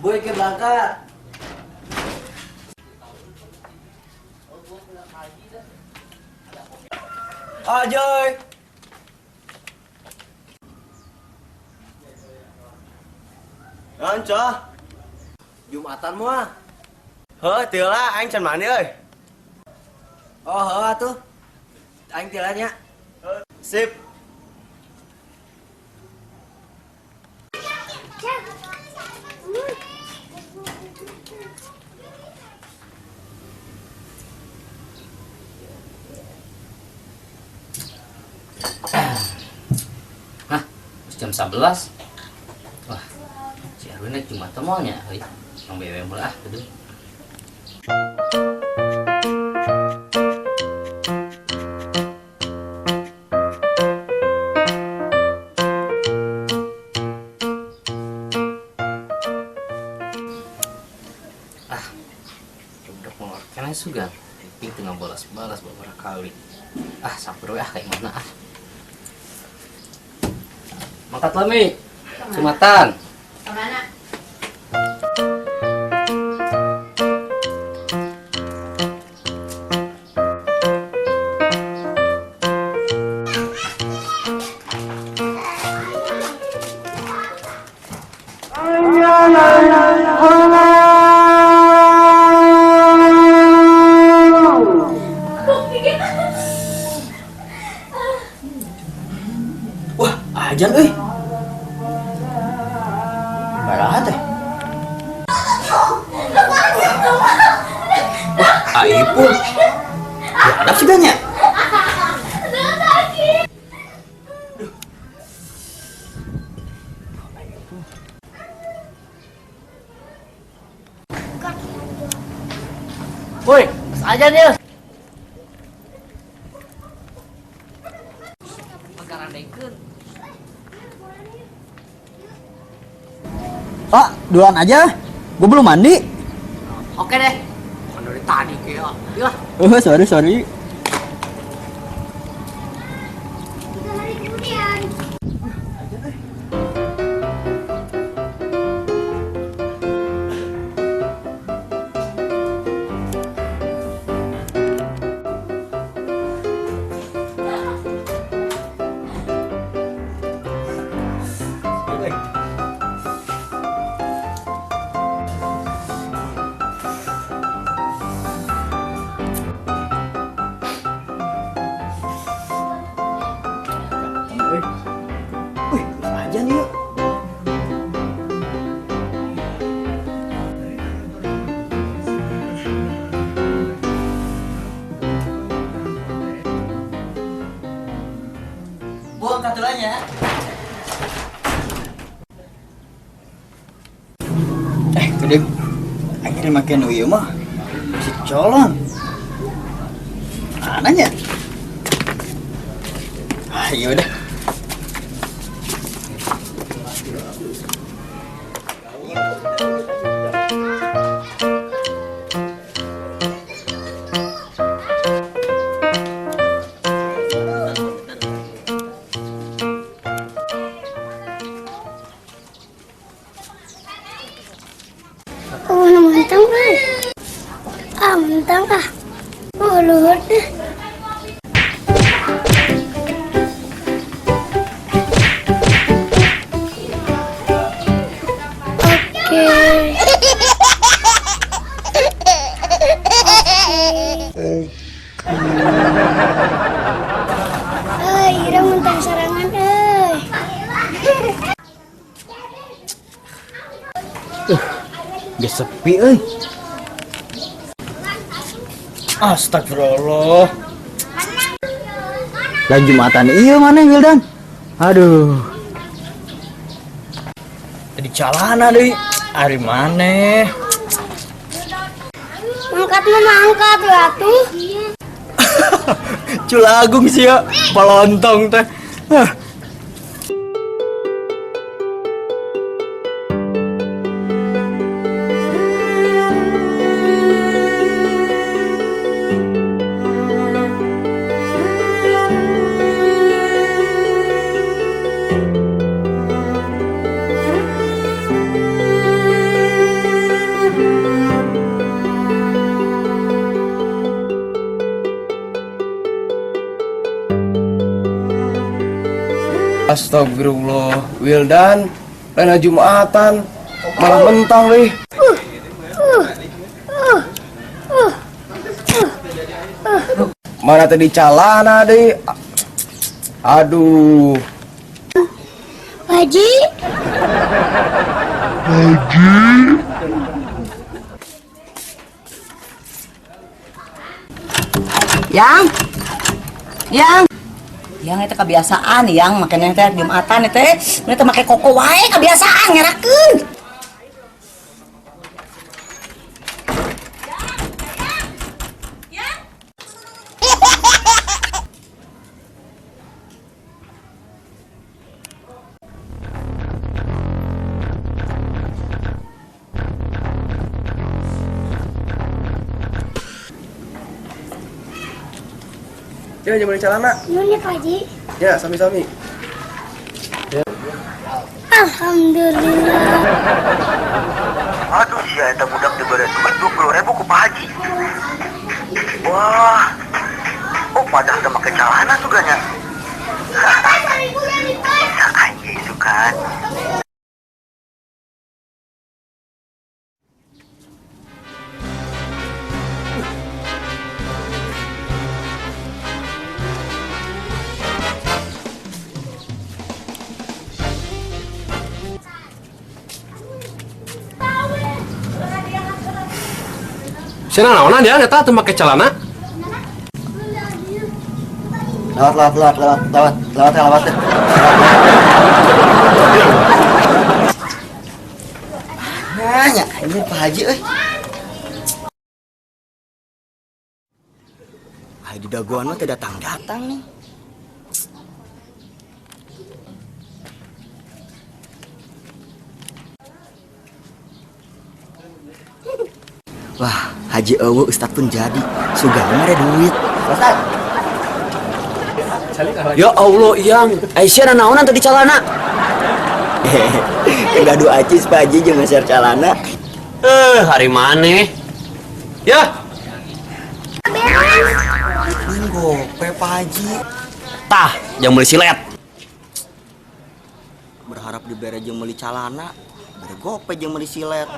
Boy ke belakang. Ajoy. Anca. Jumatan moal. Heuh, teu lah aing can mandi euy. Oh, heuh atuh. Aing teu nya. Sip. Hah, jam 11. Wah, si Erwin naik Jumatan moalnya euy. Yang BW mula ah gitu. Ah, udah pengeluarkan sugan. Ping tengah balas-balas beberapa kali. Ah, sampai ah kayak mana ah. Mangkat lami. Jumatan. Kemana? Wah, ajan euy. Baraha teh. Wah, Aipul. Biadab sih nya. Woi, ajan ya. Pagarandekeun. Pak, duluan aja. Gue belum mandi. Oke deh. Bukan dari tadi kayak. Iya. Oh, sorry, sorry. 3 hari kemudian. Wih, aja nih yuk. Buang katulannya. Gede. Akhirnya makin uyu mah. Si colong. Ananya. Ah, iya udah. Oh, mentang kan? Ah, mentang ah. Oh, luhur deh. Oke. Eh, Ira mentang sarangan euy. Geus sepi euy. Astagfirullah. Lah Jumatan iya mana Wildan? Aduh. Di calana deui. Ari maneh. Mangkat mah mangkat lah tuh. Culagung sih ya, pelontong teh. Hah. Astagfirullah, Wildan, lain Jumatan, malah mentang lih. Mana tadi calana deh. Aduh. Haji. Yang. Yang. Yang itu kebiasaan yang makanya teh Jumatan teh ini teh make koko wae kebiasaan ngerakeun. Ya, jangan beli celana. Nuhun ya Pak Haji. Ya, sami-sami. Alhamdulillah. Aduh, sia eta budak dibere duit 20.000 ku Pak Haji. Wah. Oh, padah teu make celana suganya. Bisa aja sukan. Sia naonan dia eta teu make celana? Lewat, lewat, lewat, lewat, lewat, lewat, lewat, lewat. Nanya, ini Pak Haji, euy. Hai di dagoan mah teu datang-datang nih. Wah, Haji eueuh Ustad pun jadi. Sugana ada duit. Ustad. Ya Allah, Yang. Aisyah naonan tadi calana. Gaduh acis Pak Haji jeung ngeser calana. Hari maneh. Ya. Gope Pak Haji. Tah, jang meuli silet. Berharap dibere jeung meuli calana, bere gope jeung meuli silet.